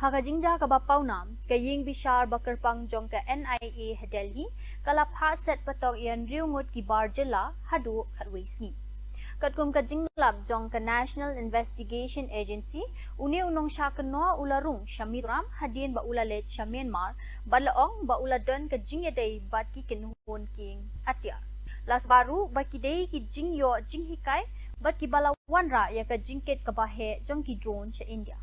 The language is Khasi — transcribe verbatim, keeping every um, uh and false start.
Ha ka jingjia kaba pawnam, ka ïing bishar ba kyrpang jong ka N I A ha Delhi ka la phah set patok ïa hynriew ngut ki bar jylla haduh khatwei sngi. Katkum ka jinglap jong ka National Investigation Agency, une u nongshah kynnoh u la rung sha Mizoram hadien ba u la leit sha Myanmar, bad la ong ba u la don ka jingïadei bad ki kynhun kieng atiar. La suba ruh ba ki dei ki jingïoh jinghikai bad kiba la wanrah ïa ka jingkit kaba heh jong ki drone sha India.